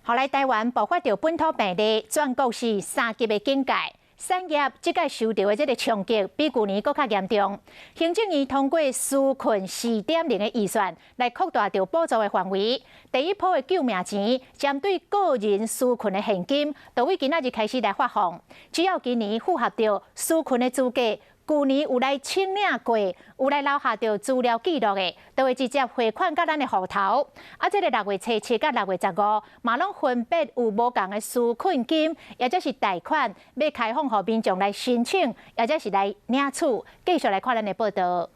後來台灣爆發著本土病例，全國是三級的警戒。產業這擺受著的這个衝擊比舊年閣較嚴重。行政院通過紓困4.0的預算來擴大著補助的範圍。第一波的救命錢，針對個人紓困的現金，就對今仔日開始來發放。只要今年符合著紓困的資格，舊年有來申領過，有來留下著資料記錄的，都會直接匯款到咱的戶頭。啊，這个6月初七佮6月15，嘛攏分別有無仝的紓困金，抑者是貸款，欲開放予民眾來申請，抑者是來領取。繼續來看咱的報道。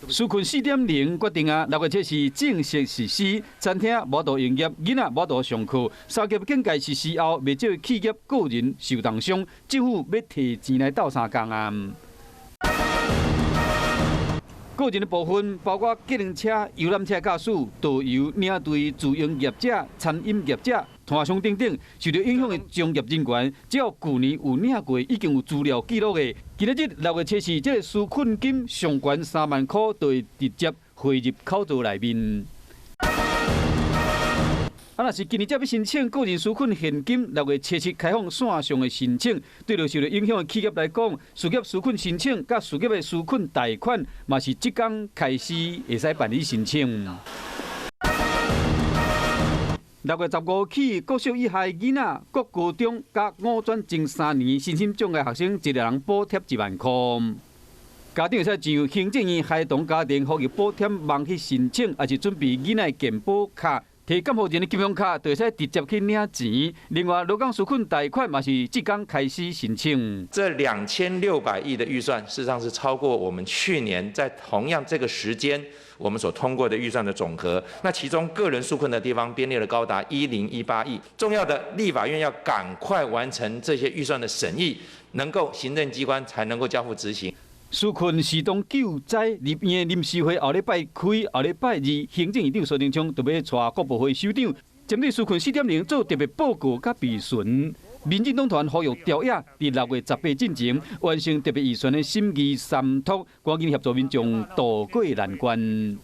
紓困4.0決定啊，6月初四正式實施，餐廳無法度營業，囡仔無法度上課。三級警戒實施後，袂少企業個人受重傷，政府欲提錢來鬥相共啊。個人的部分包括計程車、遊覽車駕駛、導遊、領隊、自營業者、餐飲業者、攤商等等，受著影響的從業人員，只要舊年有領過，已經有資料記錄的，今仔日6月初四，這个紓困金上懸3萬箍，就會直接匯入口座內面。啊，若是今年才欲申請個人紓困現金，6月初七開放線上的申請，對著受著影響的企業來講，事業紓困申請佮事業的紓困貸款，嘛是這工開始會使辦理申請。6月15起，國小以下囡仔、國高中佮五專前3年身心障礙學生，一个人補貼1萬箍。家長會使上行政院孩童家庭福利補貼網去申請，抑是準備囡仔的健保卡。提監護人的金融卡，就會使直接去領錢。另外，勞工紓困貸款嘛是這工開始申請。這2600億的預算，事實上是超過我們去年在同樣這個時間我們所通過的預算的總和。那其中個人紓困的地方編列了高達1018億。重要的立法院要趕快完成這些預算的審議，能夠行政機關才能夠交付執行。紓困是當救災，立院臨時會後禮拜開，後禮拜二行政院長蘇貞昌就欲帶國部會首長，針對紓困4.0做特別報告佮備詢。民進黨團呼籲朝野佇6月18進前完成特別預算的審議三讀，趕緊協助民眾渡過難關。